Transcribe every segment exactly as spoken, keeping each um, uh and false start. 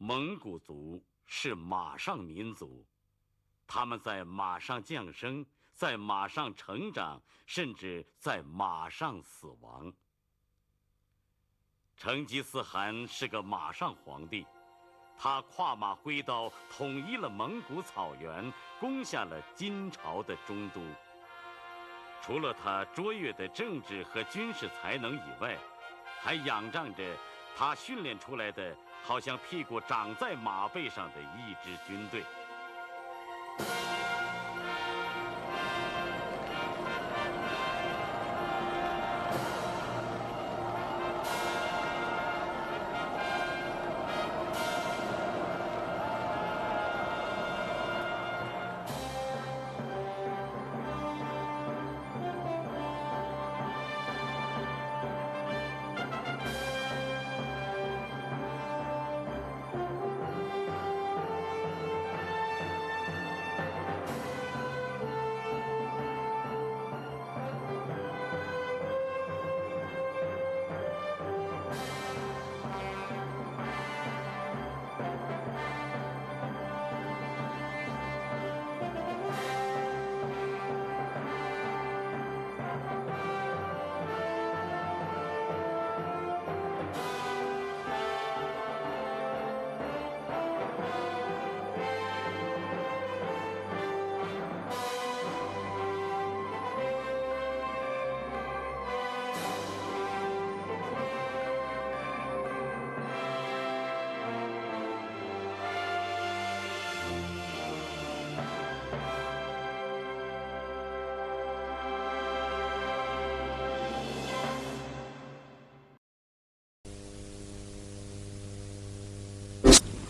蒙古族是马上民族，他们在马上降生，在马上成长，甚至在马上死亡。成吉思汗是个马上皇帝，他跨马挥刀，统一了蒙古草原，攻下了金朝的中都。除了他卓越的政治和军事才能以外，还仰仗着他训练出来的好像屁股长在马背上的一支军队。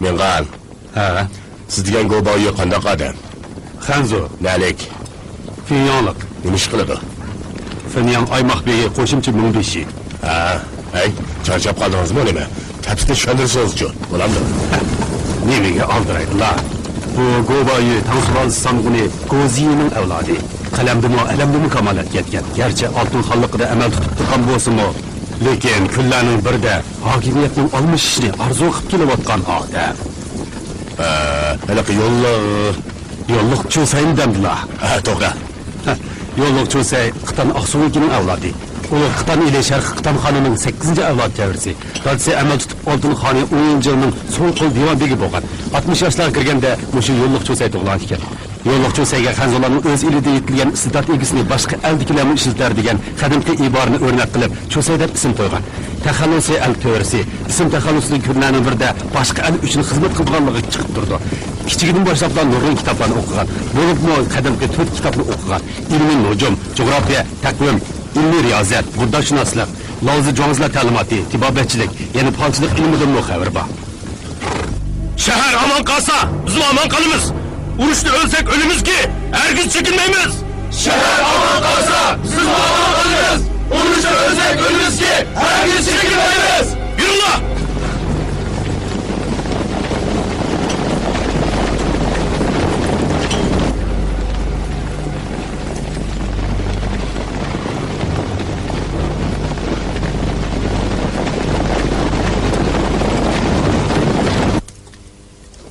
مىڭغان. ھە؟ سىز دېگەن گوبايۈ قانداق ئادەم؟ خەنزۇ. نەلىك؟ فىنياڭلىق. نېمە ئىش قىلىدۇ؟ فىنياڭ ئايماق بېگى قوشۇمچە مىڭبېشى. ھە. ھەي، چارچاپ قالدىڭىزمۇ نېمە؟ تەپسىلىي چۈشەندۈرسىڭىزچۇ، بولامدۇ؟ نېمىگە ئالدىرايدىلا؟ بۇ گوبايۈ تاڭ سۇلالىسى سانغۇنى گوزىيىنىڭ ئەۋلادى. قەلەمدىمۇ، ئەلەمدىمۇ كامالەتكە يەتكەن. گەرچە ئالتۇن خانلىقىدا ئەمەل تۇتۇپ تۇرغان بولسىمۇ، لېكىن كۈنلەرنىڭ بىرىدە ھاكىمىيەتنىڭ ئالمىشىشىنى ئارزۇ قىپ كېلىۋاتقان ئادەم. ئە، ھېلىقى يوللۇق. يوللۇق چۇسەيمۇ دەمدىلا؟ ھە، توغرا. ھە، يوللۇق چۇسەي قىتان ئاقسۇنىڭكىنىڭ ئەۋلادى. ئۇلۇغ قىتان ئېلى شەرقىي قىتان خانىنىڭ سەككىزىنچى ئەۋلاد چەۋرىسى. دادىسى ئەمەل تۇتۇپ ئالتۇن خانى ئۇيىنجىڭنىڭ سول قول دىۋان بېگى بولغان. ئاتمىش ياشلارغا كىرگەندە مۇشۇ يوللۇق چۇسەي تۇغۇلغان ئىكەن. يوللۇق چۇسەيگە خەنزۇلارنىڭ ئۆز ئېلىدە يېتىلگەن ئىستېدات ئىگىسىنى باشقا ئەلدىكىلەرمۇ ئىشلىتەر دېگەن قەدىمكى ئىبارىنى ئۆرنەك قىلىپ، چۇسەي دەپ ئىسىم قويغان. تەخەللۇسى ئەل تۆرىسى. ئىسىم تەخەللۇسىدىكى كۈنلەرنىڭ بىرىدە باشقا ئەل ئۈچۈن خىزمەت قىلىدىغانلىقى چىقىپ تۇرىدۇ. كىچىكىدىن باشلاپلا نۇرغۇن كىتابلارنى ئوقۇغان. بولۇپمۇ قەدىمكى تۆت كىتابنى ئوقۇغان. ئىلمىي نۇجۇم، جۇغراپىيە، تەقۋىم، ئىلمىي رىيازىيات، بۇدداشۇناسلىق، لاۋزى جۇاڭزىلار تەلىماتى، تېبابەتچىلىك، يەنە پالچىلىق ئىلمىدىنمۇ خەۋىرى بار. شەھەر ئامان قالسا، بىزمۇ ئامان قالىمىز. ئۇرۇشتا ئۆلسەك ئۆلىمىزكى، ھەرگىز چېكىنمەيمىز. شەھەر ئامان قالسا، بىزمۇ ئامان قالىمىز. ئۇرۇشتا ئۆلسەك ئۆلىمىزكى، ھەرگىز چېكىنمەيمىز. يۈرۈڭلار!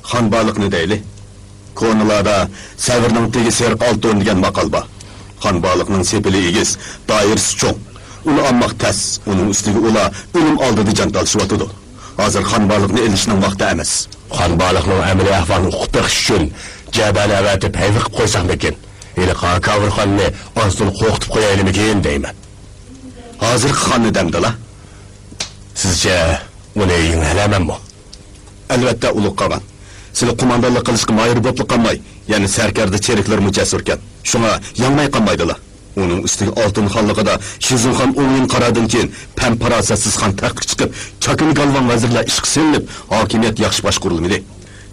خان بالىقنى دەيلى. كونىلاردا سەۋرنىڭ تېگى سېرىق ئالتۇن دېگەن ماقال بار. خان بالىقنىڭ سېپىلى ئېگىز، دائىرىسى چوڭ. ئۇنى ئالماق تەس، ئۇنىڭ ئۈستىگە ئۇلار ئۆلۈم ئالدىدا جان تالىشىۋاتىدۇ. ھازىر خان بالىقنى ئېلىشنىڭ ۋاقتى ئەمەس. خان بالىقنىڭ ئەمەلىي ئەھۋالىنى ئۇقۇپ بېقىش ئۈچۈن جەبەنى ئەۋەتىپ ھەيۋە قىلىپ قويساقمىكىن؟ ھېلىقى ھاكاۋۇر خاننى ئازدىن قورقۇتۇپ قويايلىمىكىن دەيمەن. ھازىرقى خاننى دەمدىلا؟ سىزچە ئۇنى يېڭەلەرمەنمۇ؟ ئەلۋەتتە، ئۇلۇغ قاغان. سىلى قوماندانلىق قىلىشقا ماھىر بوپلا قالماي، يەنە سەركەردە چېرىكلىرىمۇ جەسۇركەن. شۇڭا ياڭماي قالمايدىلا. ئۇنىڭ ئۈستىگە ئالتۇن خانلىقىدا شىزۇڭخان ئوڭ يىل قارادىن كېيىن پەم-پاراسەتسىز خان تەختكە چىقىپ، چاكىنا گالۋاڭ ۋەزىرلەر ئىشقا سېلىنىپ، ھاكىمىيەت ياخشى باشقۇرۇلمىدى.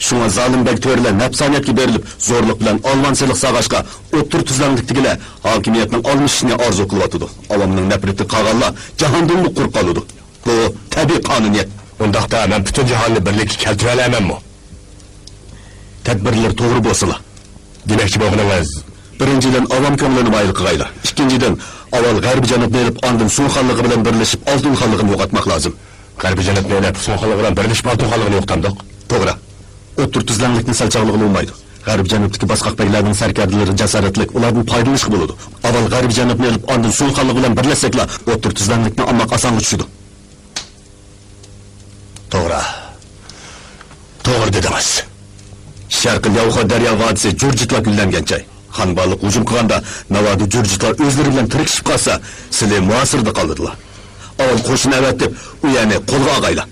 شۇڭا زالىم بەگ تۆرىلەر نەپسانىيەتكە بېرىلىپ، زورلۇق بىلەن ئالۋان سېلىق سالغاچقا، ئوتتۇرا تۈزلەڭلىكتىكىلەر ھاكىمىيەتنىڭ ئالمىشىشىنى ئارزۇ قىلىۋاتىدۇ. ئاۋامنىڭ نەپرىتىگە قالغانلار جاھاندىنمۇ قۇر قالىدۇ. بۇ تەبىئىي قانۇنىيەت. ئۇنداقتا مەن پۈتۈن جاھاننى بىرلىككە كەلتۈرەلەيمەنمۇ؟ تەدبىرلىرى توغرا بولسىلا. دېمەكچى بولغىنىڭىز؟ بىرىنچىدىن، ئاۋام كۆڭلىنى مايىل قىلايلى. ئىككىنچىدىن، ئاۋۋال غەربىي جەنۇبنى ئېلىپ، ئاندىن سۇڭ خانلىقى بىلەن بىرلىشىپ، ئالتۇن خانلىقىنى يوقاتماق لازىم. غەربىي جەنۇبنى ئېلىپ، سۇڭ خانلىقى بىلەن بىرلىشىپ، ئالتۇن خانلىقىنى يوقىتامدۇق؟ توغرا. ئوتتۇرا تۈزلەڭلىكنى سەل چاغلىغىلى بولمايدۇ. غەربىي جەنۇبتىكى باسقاق بەگلەرنىڭ سەركەردىلىرى جاسارەتلىك، ئۇلاردىن پايدىلىنىشقا بولىدۇ. ئاۋۋال غەربىي جەنۇبنى ئېلىپ، ئاندىن سۇڭ خانلىقى بىلەن بىرلەشسەكلا، ئوتتۇرا تۈزلەڭلىكنى ئالماق ئاسانغا چۈشىدۇ. توغرا. توغرا دېدىڭىز. شەرقىي لياۋخۇا دەريا ۋادىسى جۇرجىتلار گۈللەنگەن جاي. خانبالىق ھۇجۇم قىلغاندا، ناۋادا جۇرجىتلار ئۆزلىرى بىلەن تىركىشىپ قالسا، سىلى مۇھاسىرىدە قالىدىلا. ئاۋۋال قوشۇن ئەۋەتىپ، ئۇ يەرنى قولغا ئالغايلا.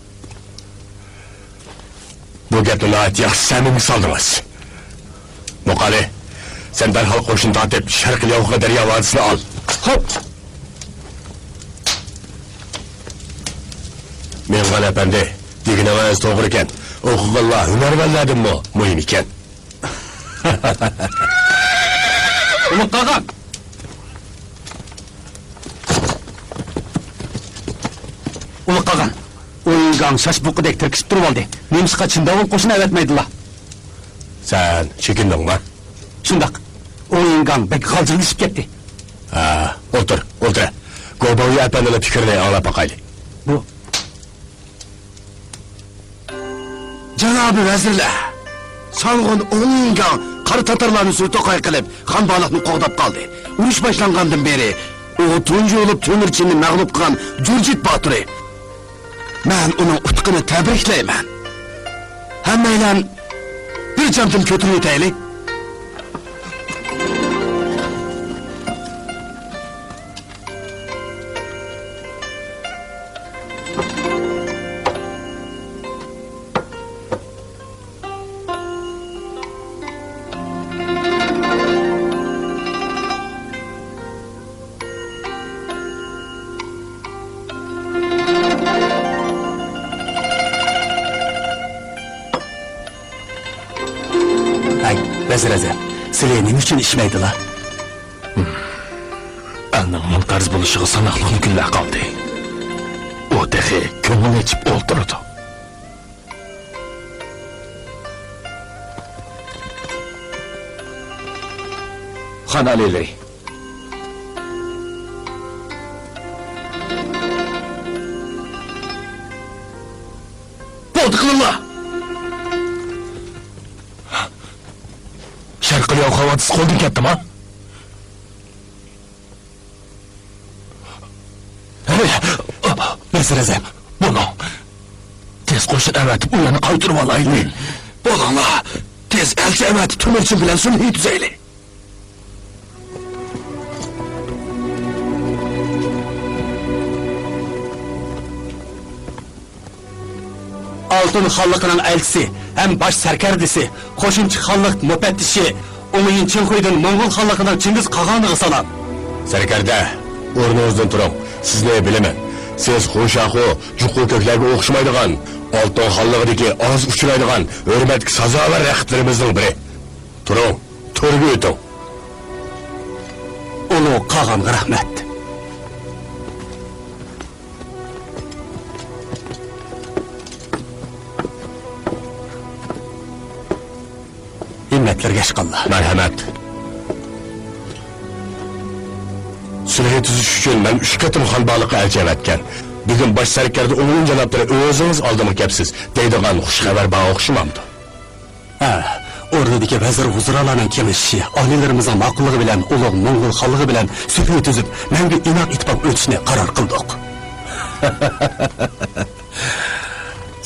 بۇ گەپنى ناھايىتى ياخشى زېمىنگە سالدىڭىز. مۇقالى، سەن دەرھال قوشۇن تارتىپ، شەرقىي لياۋخۇا دەريا ۋادىسىنى ئال. خوپ. مېڭغان ئەپەندى، دېگىنىڭىز توغرىكەن. ئوقۇغانلار ھۈنەرۋەنلەردىنمۇ مۇھىم ئىكەن. ئۇلۇغ قاغان! ئۇلۇغ قاغان! ئۇيىڭگاڭ شاش بۇقىدەك تىركىشىپ تۇرۇۋالدى. نېمىشقا چىنداۋۇل قوشۇن ئەۋەتمەيدىلا؟ سەن چېكىندىڭما؟ شۇنداق. ئۇيىڭگاڭ بەك غالجىرلىشىپ كەتتى. ھە، ئولتۇر، ئولتۇر. گوباۋيۈ ئەپەندىنىڭ پىكرىنى ئاڭلاپ باقايلى. بۇ جانابىي ۋەزىرلەر، سانغۇن ئوڭيىڭگاڭ قارا تاتارلارنى سۈر توقاي قىلىپ، خانبالىقنى قوغداپ قالدى. ئۇرۇش باشلانغاندىن بېرى ئۇ تۇنجى بولۇپ تۆمۈرچىننى مەغلۇپ قىلغان جۇرجىت باتۇرى. مەن ئۇنىڭ ئۇتۇقىنى تەبرىكلەيمەن. ھەممەيلەن بىر جامدىن كۆتۈرۈۋېتەيلى. ھەي، ۋەزىر ئەزەم، سىلى نېمە ئۈچۈن ئىچمەيدىلا؟ ئەلنىڭ مۇنقەرز بولۇشىغا ساناقلىغلا كۈنلەر قالدى. ئۇ تېخى كۆڭۈل ئېچىپ ئولتۇرىدۇ. خان ئالىيلىرى. بولدى قىلىڭلار! شەرقىي لياۋخۇا ۋادىسى قولدىن كەتتىما؟ ۋەزىر ئەزەم، بولۇڭ. تېز قوشۇن ئەۋەتىپ، ئۇ يەرنى قايتۇرۇۋالايلى. بولۇڭلار، تېز ئەلچى ئەۋەتىپ، تۆمۈرچىن بىلەن سۈلھى تۈزەيلى. ئالتۇن خانلىقىنىڭ ئەلچىسى ھەم باش سەركەردىسى، قوشۇنچى خانلىق مۇپەتتىشى ئۇڭيىن چىڭخۇيدىن موڭغۇل خانلىقىنىڭ چىڭگىز قاغانىغا سالام. سەركەردە، ئورنىڭىزدىن تۇرۇڭ. سىزنى بىلىمەن. سىز خۇشاخۇ، جۇقۇ كۆكلەرگە ئوخشىمايدىغان، ئالتۇن خانلىقىدىكى ئاز ئۇچرايدىغان ھۆرمەتكە سازاۋەر رەقىبلىرىمىزنىڭ بىرى. تۇرۇڭ، تۆرگە ئۆتۈڭ. ئۇلۇغ قاغانغا رەھمەت. ھىممەتلىرىگە ئىشقاللا. مەرھەمەت. سۈلھى تۈزۈش ئۈچۈن مەن ئۈچ قېتىم خانبالىققا ئەلچى ئەۋەتكەن. بۈگۈن باش سەركەردە ئوڭۇن جانابلىرى ئۆزىڭىز ئالدىمغا كەپسىز دەيدىغان خۇش خەۋەر بار ئوخشىمامدۇ؟ ھە، ئورنىدىكى ۋەزىر ۋۇزۇرالارنىڭ كېڭىشىشى، ئالىيلىرىمىزنىڭ ماقۇللۇقى بىلەن ئۇلۇغ موڭغۇل خانلىقى بىلەن سۈلھى تۈزۈپ، مەڭگۈ ئىناق ئىتتىپاق ئۆتۈشنى قارار قىلدۇق.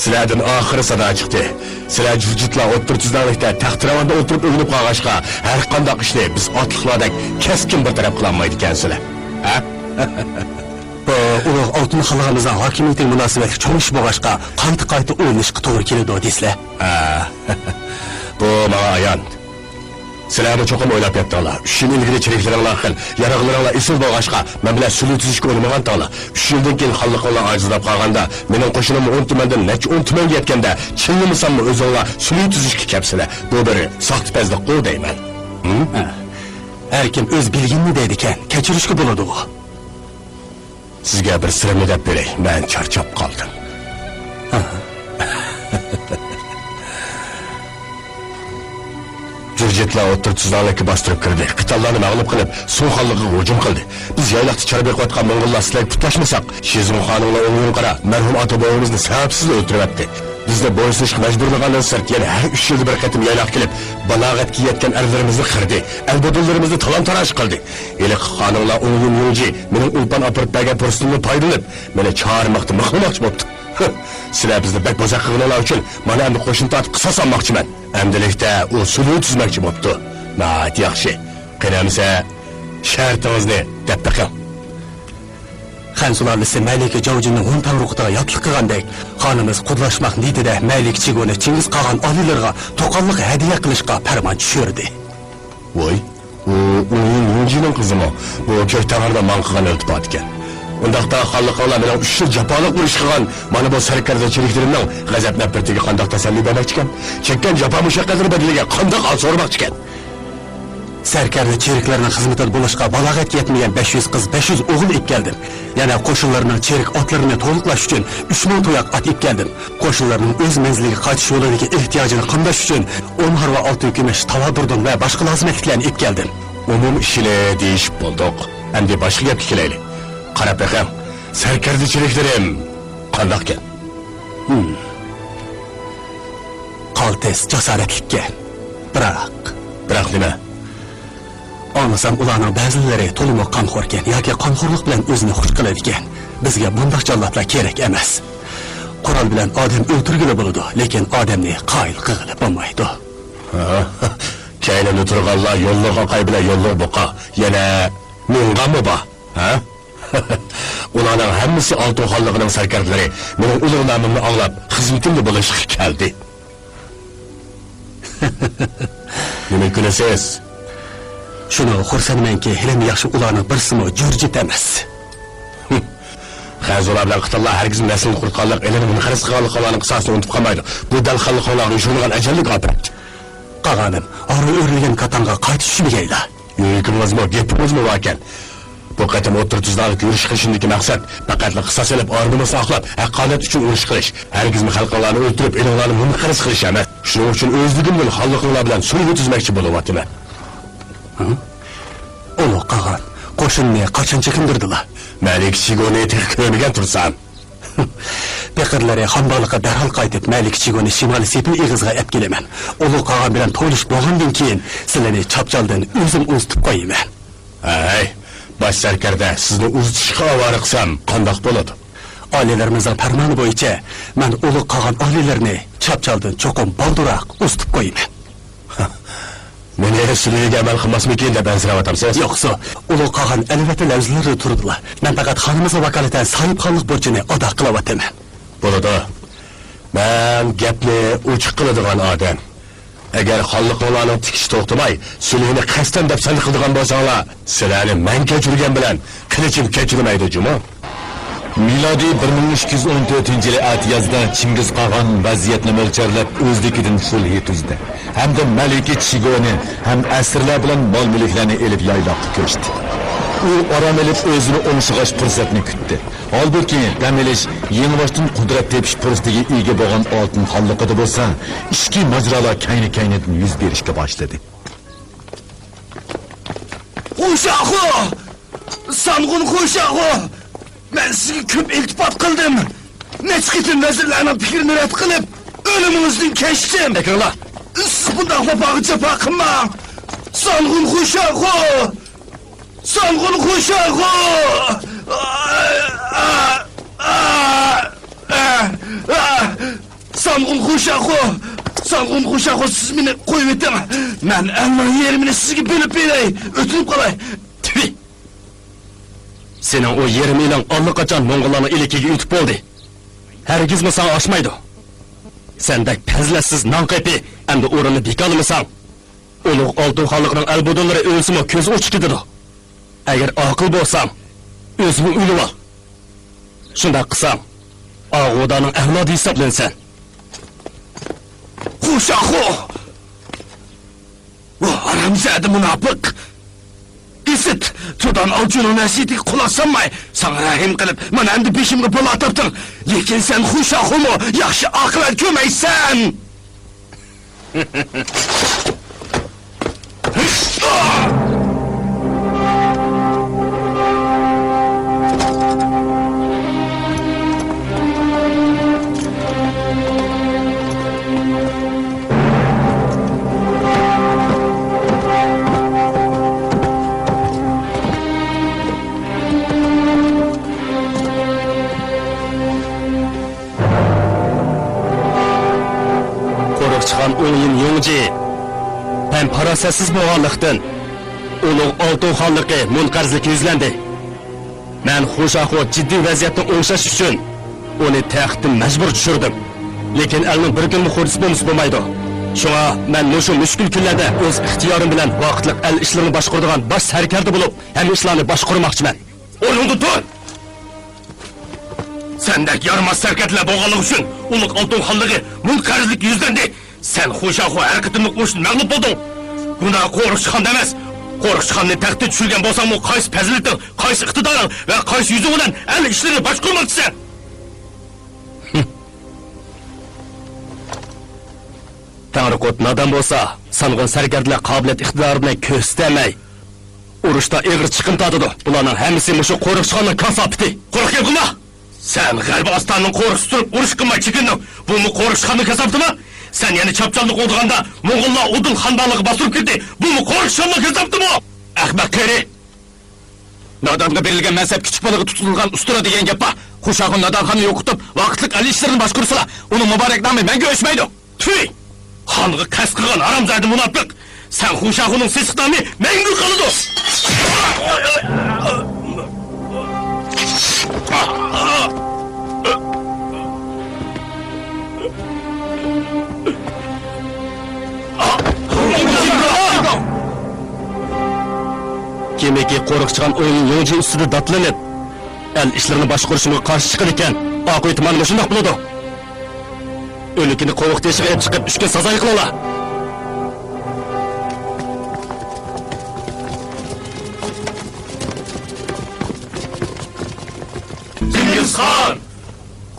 سىلەردىن ئاخىرى سادا چىقتى. سىلەر جۇرجىتلار ئوتتۇرا تۈزلەڭلىكتە تەختىراۋاندا ئولتۇرۇپ ئۆگىنىپ قالغاچقا، ھەرقانداق ئىشنى بىز ئاتلىقلاردەك كەسكىن بىر تەرەپ قىلالمايدىكەنسىلەر. ھە؟ بۇ ئۇلۇغ ئالتۇن خانلىقىمىزنىڭ ھاكىمىيىتىگە مۇناسىۋەتلىك چوڭ ئىش بولغاچقا، قايتا-قايتا ئويلىنىشقا توغرا كېلىدۇ دېسىلە. ھە. بۇ ماڭا ئايان. سىلەرمۇ چوقۇم ئويلاپ يەتتىڭلار. ئۈچ يىل ئىلگىرى چېرىكلىرىڭلار خېلى، ياراغلىرىڭلار ئېسىل بولغاچقا، مەن بىلەن سۈلھى تۈزۈشكە ئويلىمىغانتىڭلار. ئۈچ يىلدىن كېيىن خانلىقىڭلار ئاجىزلاپ قالغاندا، مېنىڭ قوشۇنۇممۇ ئون تۈمەندىن نەچچە ئون تۈمەنگە يەتكەندە، چىللىمىساممۇ ئۆزۈڭلار سۈلھى تۈزۈشكە كەپسىلەر. بۇ بىر ساختىپەزلىكقۇ دەيمەن. ھىم؟ ھە. ھەركىم ئۆز بىلگىنىنى دەيدىكەن، كەچۈرۈشكە بولىدىغۇ. سىزگە بىر سىرىمنى دەپ بېرەي، مەن چارچاپ قالدىم. جۇرجىتلار ئوتتۇرا تۈزلەڭلىككە باستۇرۇپ كىردى، قىتانلارنى مەغلۇپ قىلىپ، سۇڭ خانلىقىغا ھۇجۇم قىلدى. بىز يايلاقتا چارە بېقىۋاتقان موڭغۇللار سىلەرگە پۇتلاشمىساق، شىزۇڭ خانىڭلار ئوڭ يۇقىرى مەرھۇم ئاتا بوۋىمىزنى سەۋەبسىزلا ئۆلتۈرۈۋەتتى. بىزنى بويسۇنۇشقا مەجبۇرلىغاندىن سىرت، يەنە ھەر ئۈچ يىلدا بىر قېتىم يايلاققا كېلىپ، بالاغەتكە يەتكەن ئەرلىرىمىزنى قىردى، ئەل-بۇدۇنلىرىمىزنى تالان-تاراج قىلدى. ھېلىقى خانىڭلار ئۇڭيۈن يۇڭجى مېنىڭ ئولپان ئاپىرىپ بەرگەن پۇرسىتىمدىن پايدىلىنىپ، مېنى چارماقتا مىخلىماقچى بوپتۇ. ھە، سىلەر بىزنى بەك بوزەك قىلغىنىڭلار ئۈچۈن مانا ئەمدى قوشۇن تارتىپ قىساس ئالماقچىمەن. ئەمدىلىكتە ئۇ سۈلھى تۈزمەكچى بوپتۇ. ناھايىتى ياخشى. قېنى ئەمىسە، شەرتىڭىزنى دەپ بېقىڭ. خەن سۇلالىسى مەلىكە جاۋجىننىڭ ھون تەڭرىقۇتىغا ياتلىق قىلغاندەك، خانىمىز قۇدلاشماق نىيىتىدە مەلىكە چىگونى چىڭگىز قاغان ئالىيلىرىغا توقاللىق ھەدىيە قىلىشقا پەرمان چۈشۈردى. ۋوي، ئۇ ئۇڭيۈن يۇڭجىنىڭ قىزىمۇ؟ بۇ كۆك تەڭرىدە ماڭا قىلغان ئىلتىپاتىكەن. ئۇنداقتا خانلىقىڭلار مېنىڭ ئۈچ يىل جاپالىق ئۇرۇش قىلغان مانا بۇ سەركەردە چېرىكلىرىمنىڭ غەزەپ-نەپرىتىگە قانداق تەسەللى بەرمەكچىكەن؟ چەككەن جاپا-مۇشەققەتلىرى بەدىلىگە قانداق ئال سورىماقچىكەن؟ سەركەردە چېرىكلەرنىڭ خىزمىتىدە بولۇشقا بالاغەتكە يەتمىگەن بەش يۈز قىز، بەش يۈز ئوغۇل ئېلىپ كەلدىم. يەنە قوشۇنلارنىڭ چېرىك ئاتلىرىنى تولۇقلاش ئۈچۈن ئۈچ مىڭ تۇياق ئات ئېلىپ كەلدىم. قوشۇنلارنىڭ ئۆز مەنزىلىگە قايتىش يولىدىكى ئېھتىياجىنى قامداش ئۈچۈن ئون ھارۋا ئالتۇن كۈمۈش، تاۋا دۇردۇن ۋە باشقا لازىمەتلىكلەرنى ئېلىپ كەلدىم. ئومۇم ئىشىنى دېيىشىپ بولدۇق. ئەمدى باشقا گەپكە كېلەيلى. قاراپ بېقىڭ، سەركەردە چېرىكلىرىم قانداقكەن؟ ھىم. قالتىس، جاسارەتلىككەن. بىراق. بىراق نېمە؟ ئاڭلىسام، ئۇلارنىڭ بەزىلىرى تولىمۇ قانخوركەن ياكى قانخورلۇق بىلەن ئۆزىنى خۇش قىلىدىكەن. بىزگە بۇنداق جاللاتلار كېرەك ئەمەس. قورال بىلەن ئادەم ئۆلتۈرگىلى بولىدۇ، لېكىن ئادەمنى قايىل قىلغىلى بولمايدۇ. ھا، كەينىمدە تۇرغانلار يوللۇق ئاقاي بىلەن يوللۇق بۇقا. يەنە مىڭغانمۇ بار؟ ھە؟ ئۇلارنىڭ ھەممىسى ئالتۇن خانلىقىنىڭ سەركەردىلىرى. مېنىڭ ئۇلۇغ نامىمنى ئاڭلاپ، خىزمىتىمدە بولۇشقا كەلدى. نېمە كۈلىسىز؟ شۇنىڭغا خۇرسەنمەنكى، ھېلىمۇ ياخشى ئۇلارنىڭ بىرسىمۇ جۈرجىت ئەمەس. خەنزۇلار بىلەن قىتانلار ھەرگىزمۇ نەسلىنى قۇرۇتقانلىق، ئېلىنى مۇنقەرز قىلغانلىقلارنىڭ قىساسىنى ئۇنتۇپ قالمايدۇ. بۇ دەل خانلىقىڭلارغا يوشۇرۇنغان ئەجەللىك ئاپەت. قاغانىم، ھارۋا ئۆرۈلگەن كاتانغا قايتا چۈشمىگەيلا. يۈرىكىڭىزمۇ، گېپىڭىزمۇ باركەن. بۇ قېتىم ئوتتۇرا تۈزلەڭلىككە يۈرۈش قىلىشىمدىكى مەقسەت پەقەتلا قىساس ئېلىپ، ئار-نومۇسنى ئاقلاپ، ھەققانىيەت ئۈچۈن ئۇرۇش قىلىش، ھەرگىزمۇ خەلقىڭلارنى ئۆلتۈرۈپ، ئېلىڭلارنى مۇنقەرز قىلىش ئەمەس. شۇنىڭ ئۈچۈن ئۆزلۈكۈمدىن خانلىقىڭلار بىلەن سۈلھى تۈزمەكچى بولۇۋاتىمەن. ھە؟ ئۇلۇغ قاغان، قوشۇننى قاچان چېكىندۈردىلا؟ مەلىكە شىگونى تېخى كۆرمىگەن تۇرسام. پېقىرلىرى خان باغلىققا دەرھال قايتىپ، مەلىكە چىگونى شىمالىي سېپىل ئېغىزىغا ئەپ كېلىمەن. ئۇلۇغ قاغان بىلەن توۋلىشىپ بولغاندىن كېيىن، سىلىنى چاپچالدىن ئۆزۈم ئۇزىتىپ قويىمەن. ھەي، باش سەركەردە، سىزنى ئۇزىتىشقا ئاۋارە قىلسام قانداق بولىدۇ؟ ئالىيلىرىمىزنىڭ پەرمانى بويىچە، مەن ئۇلۇغ قاغان ئالىيلىرىنى چاپچالدىن چوقۇم بالدۇرراق ئۇزىتىپ قويىمەن. مېنى سۈلھىگە ئەمەل قىلماسمىكىن دەپ ئەنسىرەۋاتامسىز؟ يوقسۇ، ئۇلۇغ قاغان ئەلۋەتتە لەۋزىلىرىدە تۇرىدىلا. مەن پەقەت خانىمىزغا ۋاكالىتەن ساھىبخانلىق بۇرچىنى ئادا قىلىۋاتىمەن. بولىدۇ. مەن گەپنى ئوچۇق قىلىدىغان ئادەم. ئەگەر خانلىقىڭلارنىڭ تىكىشى توختىماي، سۈلھىنى قەستەن دەپسەندە قىلىدىغان بولساڭلار، سىلەرنى مەن كەچۈرگەن بىلەن قىلىچىم كەچۈرمەيدۇ جۇمۇ. مىلادىي بىر مىڭ ئىككى يۈز ئون تۆتىنچى يىلى ئەتىيازدا چىڭگىز قاغان ۋەزىيەتنى مۆلچەرلەپ، ئۆزلۈكىدىن سۈلھى تۈزدى ھەمدە مەلىكە چىگونى ھەم ئەسىرلەر بىلەن مال-مۈلۈكلەرنى ئېلىپ يايلاققا كۆچتى. ئۇ ئارام ئېلىپ، ئۆزىنى ئوڭشىغاچ پۇرسەتنى كۈتتى. ھالبۇكى، دەم ئېلىش، يېڭىباشتىن قۇدرەت تېپىش پۇرسىتىگە ئىگە بولغان ئالتۇن خانلىقىدا بولسا، ئىچكى ماجىرالار كەينى-كەينىدىن يۈز بېرىشكە باشلىدى. خۇشاخۇ! سانغۇن خۇشاخۇ! مەن سىزگە كۆپ ئىلتىپات قىلدىم. نەچچە قېتىم ۋەزىرلەرنىڭ پىكرىنى رەت قىلىپ، ئۆلۈمىڭىزدىن كەچتىم. ئېكىڭلار! سىز بۇنداق ۋاپاغا جاپا قىلماڭ! سانغۇن خۇشاخۇ! سانغۇن خۇشاخۇ! سانغۇن خۇشاخۇ! سانغۇن خۇشاخۇ، سىز مېنى قويۇۋېتىڭ! مەن ئەلنىڭ يېرىمىنى سىزگە بۆلۈپ بېرەي! ئۆتۈنۈپ قالاي! تۈي! سېنىڭ ئۇ يېرىم ئېلىڭ ئاللىقاچان موڭغۇللارنىڭ ئىلكىگە ئۆتۈپ بولدى. ھەرگىزمۇ ساڭا ئاشمايدۇ. سەندەك پەزىلەتسىز نانقېپى ئەمدى ئورۇننى بىكارلىمىساڭ، ئۇلۇغ ئالتۇن خانلىقىنىڭ ئەلبۇدۇنلىرى ئۆلسىمۇ كۆز ئوچۇق كېتىدۇ. ئەگەر ئاقىل بولساڭ، ئۆزۈڭ ئۆلۈۋال. شۇنداق قىلساڭ، ئاغۇدانىڭ ئەۋلادى ھېسابلىنىسەن. خۇشاخۇ! ۋۇ ھارامزادە مۇناپىق! ئىسىت، تۇدان ئالچۇنىڭ نەسىھىتىگە قۇلاق سالماي، ساڭا رەھىم قىلىپ، مانا ئەمدى بېشىمغا بالا تاپتىڭ. لېكىن سەن خۇشاخۇمۇ ياخشى ئاقىۋەت كۆرمەيسەن! چىققان ئوڭيىن يوڭجى پەم-پاراسەتسىز بولغانلىقتىن، ئۇلۇغ ئالتۇن خانلىقى مۇنقەرزلىككە يۈزلەندى. مەن خۇشاخۇ جىددىي ۋەزىيەتنى ئوڭشاش ئۈچۈن ئۇنى تەختتىن مەجبۇر چۈشۈردۈم. لېكىن ئەلنىڭ بىر كۈنمۇ خۇدىسى بولمىسا بولمايدۇ. شۇڭا مەن مۇشۇ مۈشكۈل كۈنلەردە ئۆز ئىختىيارىم بىلەن ۋاقىتلىق ئەل ئىشلىرىنى باشقۇرىدىغان باش سەركەردە بولۇپ، ھەممە ئىشلارنى باشقۇرماقچىمەن. ئورنۇڭدىن تۇر! سەندەك يارىماس سەركەردىلەر بولغانلىقى ئۈچۈن ئۇلۇغ ئالتۇن خانلىقى مۇنقەرزلىككە يۈزلەندى. سەن خۇشاخۇ ھەر قېتىملىق ئۇرۇشتا مەغلۇپ بولدۇڭ. گۇناھ قورۇقچىخاندا ئەمەس. قورۇقچىخاننى تەختتە چۈشۈرگەن بولساڭمۇ، قايسى پەزىلىتىڭ، قايسى ئىقتىدارىڭ ۋە قايسى يۈزۈڭ بىلەن ئەل ئىشلىرىنى باشقۇرماقچىسەن؟ تەڭرىقۇت نادان بولسا، سانغۇن سەركەردىلەر قابىلىيەت ئىقتىدارىنى كۆرسىتەلمەي، ئۇرۇشتا ئېغىر چىقىم تارتىدۇ. بۇلارنىڭ ھەممىسى مۇشۇ قورۇقچىخاننىڭ كاساپىتى. قۇرۇق گەپ قىلما! سەن غەربىي ئاستانىنىڭ قورۇسىدا تۇرۇپ ئۇرۇش قىلماي چېكىندىڭ. بۇمۇ قورۇقچىخاننىڭ كاساپىتىما؟ سەن يەنە چاپچاللىق قىلىدىغاندا، موڭغۇللار ئۇدۇل خان باغلىقىغا باستۇرۇپ كىردى. بۇمۇ قورۇقچىخاننىڭ كاساپىتىما؟ ئەخمەق قېرى! نادانغا بېرىلگەن مەنسەپ كىچىك بالىغا تۇتۇلغان ئۇستىرا دېگەن گەپ بار. خۇشاخۇ نادانخاننى يوقىتىپ، ۋاقىتلىق ئەل ئىشلىرىنى باشقۇرسىلا، ئۇنىڭ مۇبارەك نامى مەڭگۈ ئۆچمەيدۇ. تۈي! خانغا قەست قىلغان ھارامزادە مۇناپىق! سەن خۇشاخۇنىڭ سېسىق نامى مەڭگۈ قالىدۇ! كىمكى قورۇقچىخان ئويۇن يوڭجى ئۈستىدە داتلىنىپ، ئەل ئىشلىرىنى باشقۇرۇشىمغا قارشى چىقىدىكەن، ئاقىۋىتى مانا مۇشۇنداق بولىدۇ. ئۆلۈكىنى قوۋۇق تېشىغا ئېلىپ چىقىپ، ئۈچكە سازاي قىلىڭلار. چىڭگىزخان!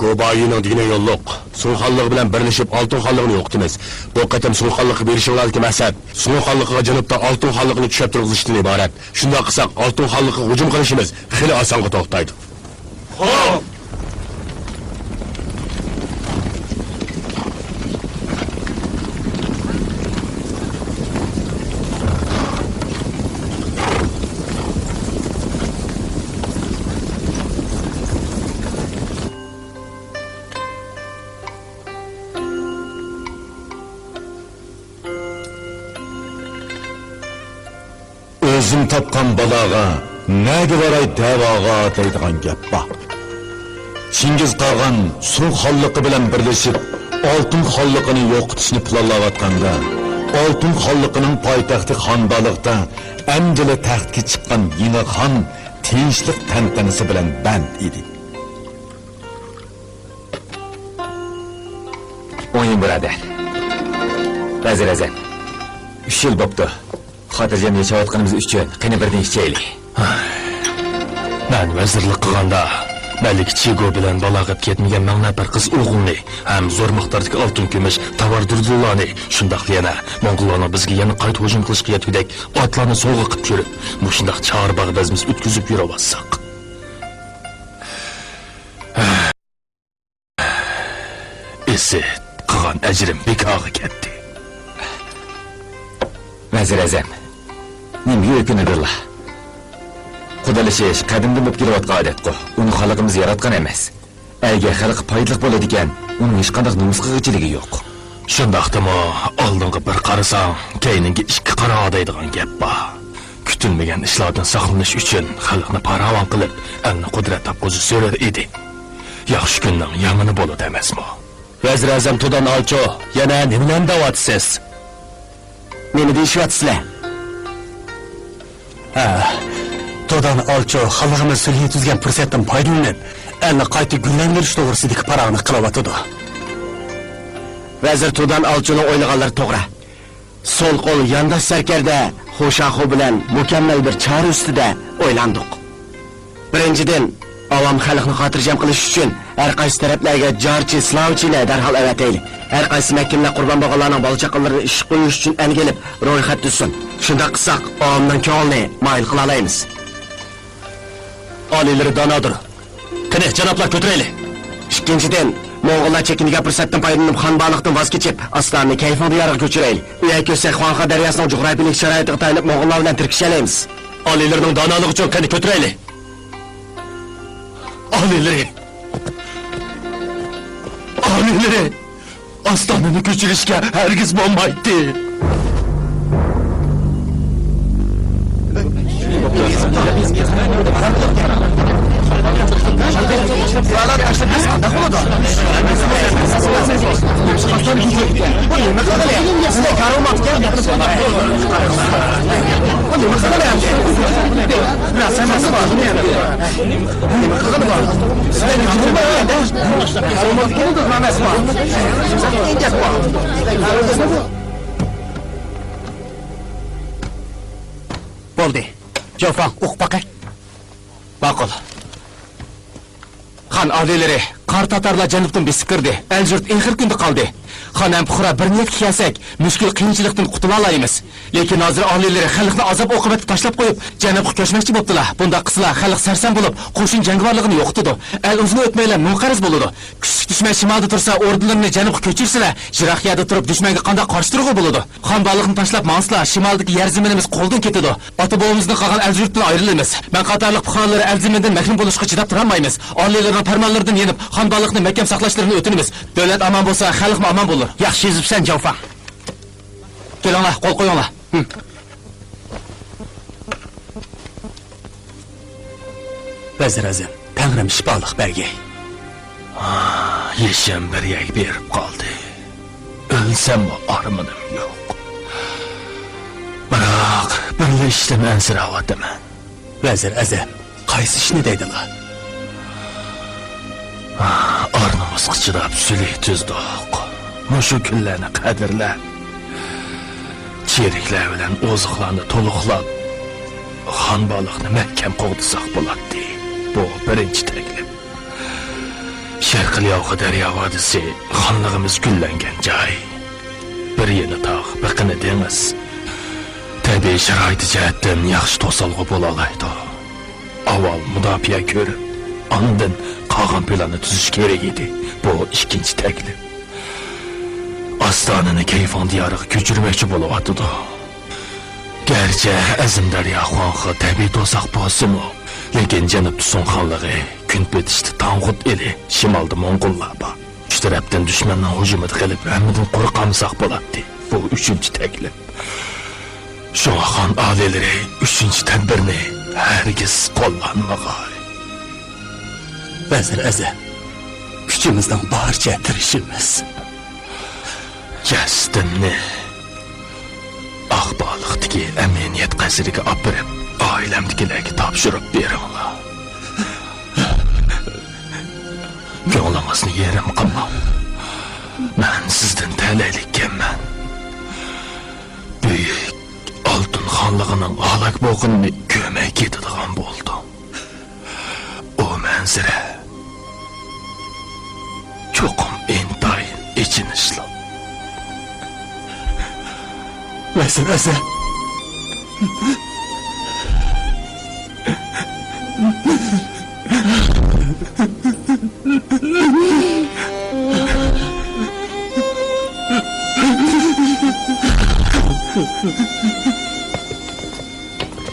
گوبايىنىڭ دېگىنى يوللۇق. سۇڭ خانلىقى بىلەن بىرلىشىپ، ئالتۇن خانلىقىنى يوقىتىمىز. بۇ قېتىم سۇڭ خانلىقىغا بېرىشىڭلاردىكى مەقسەت، سۇڭ خانلىقىغا جەنۇبتا ئالتۇن خانلىقىنى چۈشەپ تۇرغۇزۇشتىن ئىبارەت. شۇنداق قىلساق، ئالتۇن خانلىقىغا ھۇجۇم قىلىشىمىز خېلى ئاسانغا توختايدۇ. خوپ! ئۆزۈم تاپقان بالاغا، نەگە باراي دەۋاغا دەيدىغان گەپ بار. چىڭگىز قاغان سۇ خانلىقى بىلەن بىرلىشىپ، ئالتۇن خانلىقىنى يوقىتىشنى پىلانلاۋاتقاندا، ئالتۇن خانلىقىنىڭ پايتەختى خانبالىقتا ئەمدىلا تەختكە چىققان يېڭى خان تىنچلىق تەنتەنىسى بىلەن بەند ئىدى. ئوڭيىن بۇرادەر. ۋەزىر ئەزەم، ئۈچ يىل بوپتۇ. خاتىرجەم ياشاۋاتقىنىمىز ئۈچۈن قېنى بىردىن ئىچەيلى. مەن ۋەزىرلىك قىلغاندا، مەلىكە چىگو بىلەن بالاغەتكە يەتمىگەن مىڭ نەپەر قىز ئوغۇلنى ھەم زور مىقداردىكى ئالتۇن، كۈمۈش، تاۋار دۇردۇنىلارنى، شۇنداقلا يەنە موڭغۇللارنىڭ بىزگە يەنە قايتا ھۇجۇم قىلىشقا يەتكۈدەك ئاتلارنى سوۋغا قىلىپ يۈرۈپ، مۇشۇنداق چارباغ بەزمىسى ئۆتكۈزۈپ يۈرۈۋاتساق. ئىسىت، قىلغان ئەجرىم بىكارغا كەتتى. ۋەزىر ئەزەم، نېمىگە ئۆكۈنىدىلا؟ قۇدىلىشىش قەدىمدىن بولۇپ كېلىۋاتقان ئادەتقۇ. ئۇنى خانلىقىمىز ياراتقان ئەمەس. ئەگەر خەلققە پايدىلىق بولىدىكەن، ئۇنىڭ ھېچقانداق نومۇسقىغىچىلىكى يوق. شۇنداقتىمۇ، ئالدىڭغا بىر قارىساڭ، كەينىڭگە ئىككى قارا دەيدىغان گەپ بار. كۈتۈلمىگەن ئىشلاردىن ساقلىنىش ئۈچۈن خەلقنى پاراۋان قىلىپ، ئەلنى قۇدرەت تاپقۇزۇش زۆرۈر ئىدى. ياخشى كۈننىڭ يامىنى بولىدۇ ئەمەسمۇ؟ ۋەزىر ئەزەم تۇدان ئالچو يەنە نېمىلەرنى دەۋاتىسىز؟ نېمە دېيىشىۋاتىسىلەر؟ ھە، تۇدان ئالچو خانلىقىمىز سۈلھى تۈزگەن پۇرسەتتىن پايدىلىنىپ، ئەلنى قايتا گۈللەندۈرۈش توغرىسىدىكى پاراڭنى قىلىۋاتىدۇ. ۋەزىر تۇدان ئالچونىڭ ئويلىغانلىرى توغرا. سول قول يانداش سەركەردە خوشاخۇ بىلەن مۇكەممەل بىر چارە ئۈستىدە ئويلاندۇق. بىرىنچىدىن، ئاۋام خەلقنى خاتىرجەم قىلىش ئۈچۈن ھەر قايسى تەرەپلەرگە جارچى، سىلاۋچىلەر دەرھال ئەۋەتەيلى. ھەر قايسى مەھكىمىلەر قۇربان بولغانلارنىڭ بالا-چاقىلىرىنى ئىشقا قويۇش ئۈچۈن ئەنگە ئېلىپ رويخەت تۈزسۇن. شۇنداق قىلساق، ئاۋامنىڭ كۆڭلىنى مايىل قىلالايمىز. ئالىيلىرى دانادۇر. قېنى، جانابلار، كۆتۈرەيلى. ئىككىنچىدىن، موڭغۇللار چېكىنگەن پۇرسەتتىن پايدىلىنىپ، خان باغلىقتىن ۋاز كېچىپ، ئاستانىنى كەيفىڭ دىيارىغا كۆچۈرەيلى. ئۇ يەرگە كۆچسەك، خۇاڭخې دەرياسىنىڭ جۇغراپىيىلىك شارائىتىغا تايىنىپ، موڭغۇللار بىلەن تىركىشەلەيمىز. ئالىيلىرىنىڭ دانالىقى ئۈچۈن قېنى، كۆتۈرەيلى. ئالىيلىرى! ئالىيلىرى! ئاستانىنى كۆچۈرۈشكە ھەرگىز بولمايتتى. بولدى. جاۋفاڭ، ئوقۇپ باقاي. ماقۇل. خان ئالىيلىرى، قارا تاتارلار جەنۇبتىن بېسىپ كىردى. ئەل-يۇرت ئېغىر كۈندە قالدى. خان ھەم پۇقرا بىر نىيەتكە كەلسەك، مۈشكۈل قىيىنچىلىقتىن قۇتۇلالايمىز. لېكىن ھازىر ئالىيلىرى خەلقنى ئازاب-ئوقۇبەتكە تاشلاپ قويۇپ، جەنۇبقا كۆچمەكچى بوپتىلا. بۇنداق قىلسىلا، خەلق سەرسان بولۇپ، قوشۇن جەڭگىۋارلىقىنى يوقىتىدۇ. ئەل ئۇزۇن ئۆتمەيلا مۇڭقەرز بولىدۇ. كۈچلۈك دۈشمەن شىمالدا تۇرسا، ئوردىلىرىنى جەنۇبقا كۆچۈرسىلە، يىراق يەردە تۇرۇپ دۈشمەنگە قانداق قارشى تۇرغىلى بولىدۇ؟ خان بارلىقنى تاشلاپ ماڭسىلا، شىمالدىكى يەر زېمىنىمىز قولدىن كېتىدۇ. ئاتا-بوۋىمىزدىن قالغان ئەل-يۇرتتىن ئايرىلىمىز. مەن قاتارلىق پۇقرالىرى ئەل زېمىندىن مەھرۇم بولۇشقا چىداپ تۇرالمايمىز. ئالىيلىرىنىڭ پەرمانلىرىدىن يېنىپ، خان بارلىقنى مەھكەم ساقلاشلىرىنى ئۆتۈنىمىز. دۆلەت ئامان بولسا، خەلقمۇ ئامان بولۇر. ياخشى يېزىپسەن، جاۋفاڭ. كېلىڭلار، قول قويۇڭلار. ھىم. ۋەزىر ئەزەم، تەڭرىم شىپالىق بەرگەي. يېشىم بىر يەرگە بېرىپ قالدى. ئۆلسەممۇ ئارمىنىم يوق. بىراق، بىرلا ئىشتىن ئەنسىرەۋاتىمەن. ۋەزىر ئەزەم، قايسى ئىشنى دەيدىلا؟ ئار-نومۇسقا چىداپ سۈلھى تۈزدۇق. مۇشۇ كۈنلەرنى قەدىرلەپ، چېرىكلەر بىلەن ئوزۇقلارنى تولۇقلاپ، خان بارلىقنى مەھكەم قوغدىساق بولاتتى. بۇ بىرىنچى تەكلىپ. شەرقىي لياۋخې دەريا ۋادىسى، خانلىقىمىز گۈللەنگەن جاي. بىر يېنى تاغ، بېقىنى دېڭىز. تەبىئىي شارائىتى جەھەتتىن ياخشى توسالغۇ بولالايدۇ. ئاۋۋال مۇداپىئە كۆرۈپ، ئاندىن قالغان پىلاننى تۈزۈش كېرەك ئىدى. بۇ ئىككىنچى تەكلىپ. ئاستانىنى كەيفاڭ دىيارىغا كۆچۈرمەكچى بولۇۋاتىدۇ. گەرچە ئەزىم دەريا خۇاڭخې تەبىئىي توساق بولسىمۇ، لېكىن جەنۇبتا سۇڭ خانلىقى، كۈنپېتىشتا تاڭخۇت ئېلى، شىمالدا موڭغۇللار بار. ئۈچ تەرەپتىن دۈشمەننىڭ ھۇجۇمىدا قېلىپ، ھەممىدىن قۇرۇق قالمىساق بولاتتى. بۇ ئۈچىنچى تەكلىپ. شۇڭا خان ئالىيلىرى ئۈچىنچى تەدبىرنى ھەرگىز قوللانمىغاي. ۋەزىر ئەزەم، كۈچىمىزنىڭ بارىچە تىرىشىمىز. جەسىتىمنى ئاقبالىقتىكى ئەمىنىيەت قەسرىگە ئاپىرىپ، ئائىلەمدىكىلەرگە تاپشۇرۇپ بېرىڭلار. كۆڭلىڭىزنى يېرىم قىلماڭ. مەن سىزدىن تەلەيلىككەنمەن. بۈيۈك ئالتۇن خانلىقىنىڭ ھالاك بولغىنىنى كۆرمەي كېتىدىغان بولدۇم. ئۇ مەنزىرە چوقۇم ئىنتايىن ئېچىنىشلىق. ۋەزىر ئەزەم.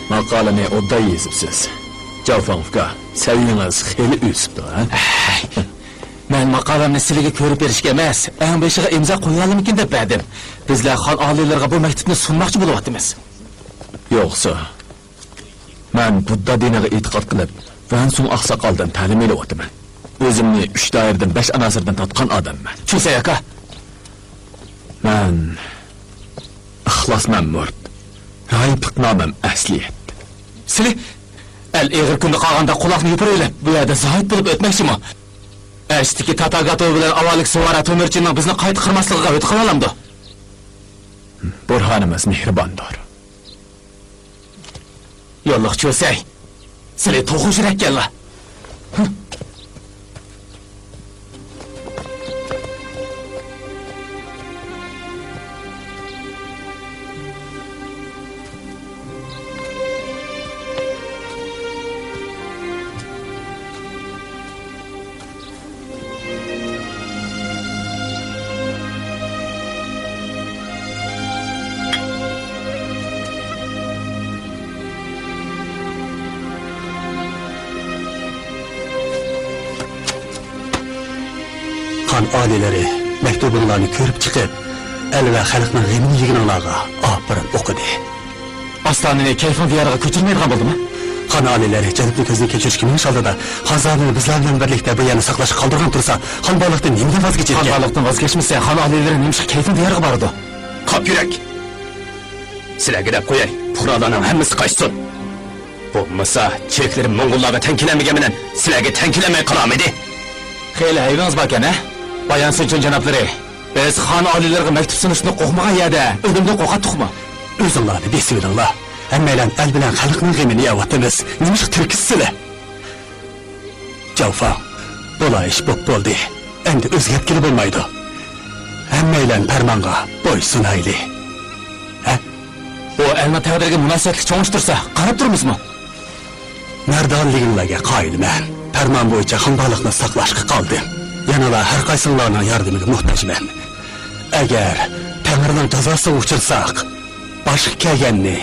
ماقالىنى ئوبدان يېزىپسىز. جاۋفاڭ ئۇكا، سەۋىيىڭىز خېلى ئۆسۈپتۇ، ھە؟ مەن ماقالەمنى سىلىگە كۆرۈپ بېرىشكە ئەمەس، ئەڭ بېشىغا ئىمزا قويالىمىكىن دەپ بەردىم. بىزلەر خان ئالىيلىرىغا بۇ مەكتۇپنى سۇنماقچى بولۇۋاتىمىز. يوقسا، مەن بۇددا دىنىغا ئېتىقاد قىلىپ، ۋەنسۇڭ ئاقساقالدىن تەلىم ئېلىۋاتىمەن. ئۆزۈمنى ئۈچ دائىرىدىن، بەش ئاناسىردىن تارتقان ئادەممەن. چۈسەي ئاكا. مەن ئىخلاسمەن مۇرىت. راھىبلىق نامەم ئەسلىيەت. سىلى ئەل ئېغىر كۈندە قالغاندا قۇلاقنى يوپۇرۇۋېلىپ، بۇ يەردە زاھىت بولۇپ ئۆتمەكچىمۇ؟ ئەرشتىكى تاتاگاتو بىلەن ئاۋالىك سۇۋارا تۆمۈرچىنىڭ بىزنى قايتا قىرماسلىقىغا ھۆددە قىلالامدۇ؟ بۇرھانىمىز مېھرىباندۇر. يوللۇق چۆسەي، سىلى توخۇ يۈرەككەنلا. خان ئالىيلىرى، مەكتۇبۇڭلارنى كۆرۈپ چىقىپ، ئەل ۋە خەلقنىڭ غېمىنى يېگىنىڭلارغا ئاپىرىن ئوقۇدى. ئاستانىنى كەيفىڭ دىيارىغا كۆچۈرمەيدىغان بولدىمۇ؟ خان ئالىيلىرى جەنۇبنى كۆزدىن كەچۈرۈشكە مېڭىش ئالدىدا خانزادىنى بىزلەر بىلەن بىرلىكتە بۇ يەرنى ساقلاشقا قالدۇرغان تۇرسا، خان بالىقتىن نېمىدىن ۋاز كېچىدىكەن؟ خان بالىقتىن ۋاز كەچمىسە، خان ئالىيلىرى نېمىشقا كەيفىڭ دىيارىغا بارىدۇ؟ قاپ يۈرەك! سىلەرگە دەپ قوياي، پۇقرالارنىڭ ھەممىسى قاچسۇن. بولمىسا، چېرىكلىرىم موڭغۇللارغا تەڭ كېلەلمىگەن بىلەن سىلەرگە تەڭ كېلەلمەي قالارمىدى؟ خېلى ھەيۋىڭىز باركەن، ھە؟ بايان سۇنچۇن جانابلىرى، بىز خان ئالىيلىرىغا مەكتۇپ سۇنۇشنى قورقمىغان يەردە ئۆلۈمدىن قورقاتتۇقمۇ؟ ئۆزۈڭلارنى بېسىۋېلىڭلار. ھەممەيلەن ئەل بىلەن خەلقنىڭ غېمىنى يەۋاتىمىز. نېمىشقا تىركىشىسىلەر؟ جاۋفاڭ، بولا ئىش بوپ بولدى. ئەمدى ئۆزگەرتكىلى بولمايدۇ. ھەممەيلەن پەرمانغا بويسۇنايلى. ھە؟ بۇ ئەلنىڭ تەقدىرىگە مۇناسىۋەتلىك چوڭ ئىش تۇرسا، قاراپ تۇرىمىزمۇ؟ مەردانىلىكىڭلارغا قايىلمەن. پەرمان بويىچە خان بالىقنى ساقلاشقا قالدىم. يەنىلا ھەر قايسىڭلارنىڭ ياردىمىگە موھتاجمەن. ئەگەر تەڭرىنىڭ جازاسىغا ئۇچرىساق، باشقا كەلگەننى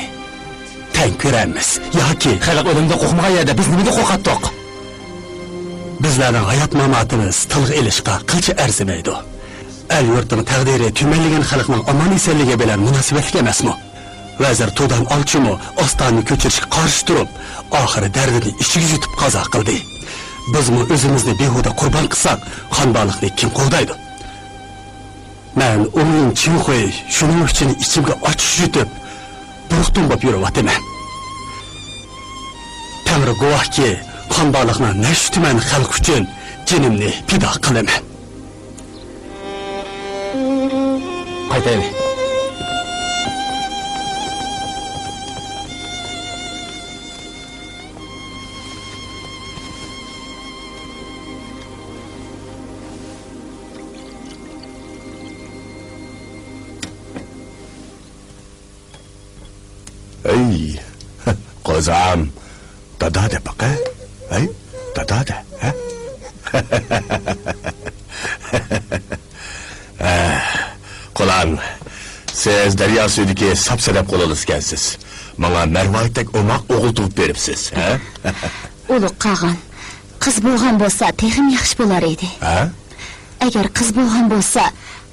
تەڭ كۆرەرمىز ياكى خەلق ئۆلۈمدىن قورقمىغان يەردە بىز نېمىدىن قورقاتتۇق؟ بىزلەرنىڭ ھايات-ماماتىمىز تىلغا ئېلىشقا قىلچە ئەرزىمەيدۇ. ئەل-يۇرتنىڭ تەقدىرى تۈمەنلىگەن خەلقنىڭ ئامان-ئېسەنلىكى بىلەن مۇناسىۋەتلىك ئەمەسمۇ؟ ۋەزىر تۇدان ئالچىمۇ ئاستانىنى كۆچۈرۈشكە قارشى تۇرۇپ، ئاخىرى دەردىنى ئىچىگە يۇتۇپ قازا قىلدى. بىزمۇ ئۆزىمىزنى بىھۇدە قۇربان قىلساق، خان بالىقنى كىم قوغدايدۇ؟ مەن ئۇمىن چىڭخۇي شۇنىڭ ئۈچۈن ئىچىمگە ئاچچىق يۇتۇپ، بۇرۇقتۇڭ بولۇپ يۈرۈۋاتىمەن. تەڭرى گۇۋاھكى، خان بالىقنىڭ نەشە تۈمەن خەلقى ئۈچۈن جېنىمنى پىدا قىلىمەن. قايتايلى. ئەي، قوزام، دادا دە باقە. ئەي، دادا دە، ھە؟ ھە، قۇلان، سىز دەريا سۈيىدىكى ساپ-سەدەپ قۇلىلىسىكەنسىز. ماڭا مەرۋايىتتەك ئوماق ئوغۇل تۇغۇپ بېرىپسىز، ھە؟ ئۇلۇغ قاغان، قىز بولغان بولسا تېخىمۇ ياخشى بولار ئىدى. ھە؟ ئەگەر قىز بولغان بولسا،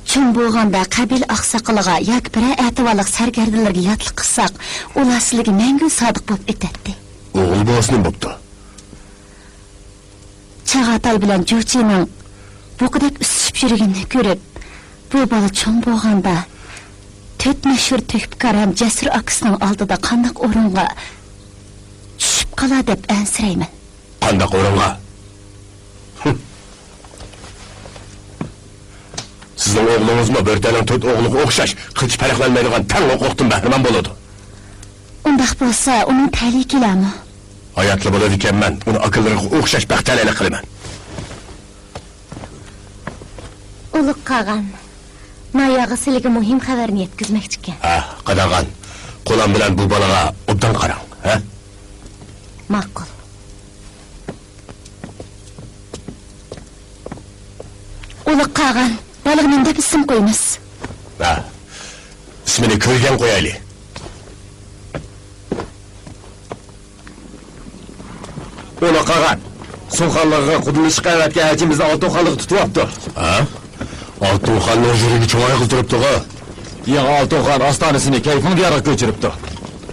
چوڭ بولغاندا قەبىلە ئاقساقىلىغا ياكى بىرەر ئەتىۋارلىق سەركەردىلەرگە ياتلىق قىلساق، ئۇلار سىلىگە مەڭگۈ سادىق بولۇپ ئۆتەتتى. ئوغۇل بولسىمۇ بوپتۇ. چاغاتاي بىلەن جۇچىنىڭ بۇقىدەك ئۈسۈشۈپ يۈرگىنىنى كۆرۈپ، بۇ بالا چوڭ بولغاندا، تۆت مەشھۇر تۆھپىكار ھەم جەسۇر ئاكىسىنىڭ ئالدىدا قانداق ئورۇنغا چۈشۈپ قالار دەپ ئەنسىرەيمەن. قانداق ئورۇنغا؟ سىزنىڭ ئوغلىڭىزمۇ بۆرتەنىڭ تۆت ئوغلىغا ئوخشاش قىلچە پەرقلەنمەيدىغان تەڭ ھوقۇقتىن بەھرىمەن بولىدۇ. ئۇنداق بولسا، ئۇنىڭ تەلىيى كېلەرمۇ؟ ھاياتلا بولىدىكەنمەن، ئۇنى ئاكىلىرىغا ئوخشاش بەخت تەلەيلىك قىلىمەن. ئۇلۇغ قاغان، ناياغا سىلىگە مۇھىم خەۋەرنى يەتكۈزمەكچىكەن. ھە، قاداغان، قۇلان بىلەن بۇ بالىغا ئوبدان قاراڭ، ھە؟ ماقۇل. ئۇلۇغ قاغان، بالىغا نېمە دەپ ئىسىم قويىمىز؟ ھە، ئىسمىنى كۆرگەن قويايلى. ئۇلۇغ قاغان، سۇڭ خانلىقىغا قۇدىلىشىشقا ئەۋەتكەن ئەلچىمىزنى ئالتۇن خانلىق تۇتۇۋاپتۇ. ھە؟ ئالتۇن خاننىڭ يۈرىكى چوڭايغىلى تۇرۇپتىغۇ. يېڭى ئالتۇن خان ئاستانىسىنى كەيفىڭ دىيارىغا كۆچۈرۈپتۇ.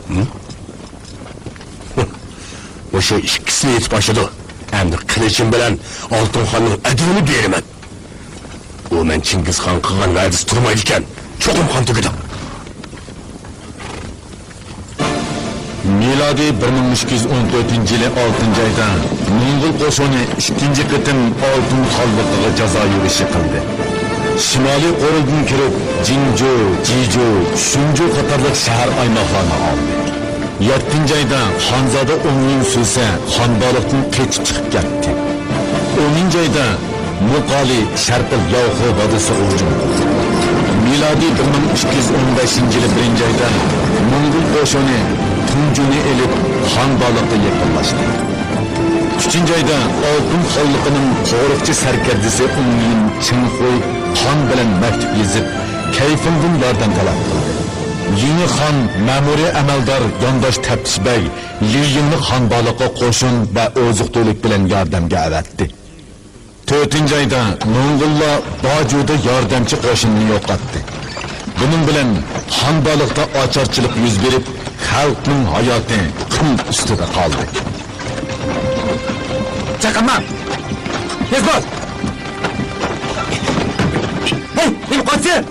ھىم؟ مۇشۇ ئىككىسىنى يېتىپ ئاشىدۇ. ئەمدى قىلىچىم بىلەن ئالتۇن خاننىڭ ئەدىلىنى بېرىمەن. ئۇ مەن چىڭگىزخان قىلغان ۋەدىسى تۇرمايدىكەن. چوقۇم قان تۆكىدۇ. مىلادىي بىر مىڭ ئۈچ يۈز ئون تۆتىنچى يىلى ئالتىنچى ئايدا موڭغۇل قوشۇنى ئىككىنچى قېتىم ئالتۇن خانلىقىغا جازا يۈرۈشى قىلدى. شىمالىي قورۇلدىن كىرىپ، جىنجۇ، جىجۇ، شۇنجۇ قاتارلىق شەھەر ئايماقلارنى ئالدى. يەتتىنچى ئايدا خانزادە ئوڭيىڭ سۈسە خانبالىقتىن قېچىپ چىقىپ كەتتى. ئونىنچى ئايدا موقالى شەرقىي ياۋخې ۋادىسىغا ھۇجۇم قىلدى. مىلادىي بىر مىڭ ئىككى يۈز ئون بەشىنچى يىلى بىرىنچى ئايدا موڭغۇل قوشۇنى تۇڭجۇنى ئېلىپ، خانبالىققا يېقىنلاشتى. ئۈچىنچى ئايدا ئالتۇن خانلىقىنىڭ قورۇقچى سەركەردىسى ئوڭيىن چىڭخۇي خان بىلەن مەكتۇپ يېزىپ، كەيفىڭدىن ياردەم تەلەپ قىلدى. يېڭى خان مەمۇرىي ئەمەلدار يانداش تەپتىش بەگ لى يىڭنى خانبالىققا قوشۇن ۋە ئوزۇق-تۈلۈك بىلەن ياردەمگە ئەۋەتتى. تۆتىنچى ئايدا موڭغۇللار باجۇدا ياردەمچى قوشۇننى يوقاتتى. بۇنىڭ بىلەن خانبالىقتا ئاچارچىلىق يۈز بېرىپ، خەلقنىڭ ھاياتى قىن ئۈستىدە قالدى. چاقىرماڭ! تېز بول! ھەي، ھەي، قاچسىن!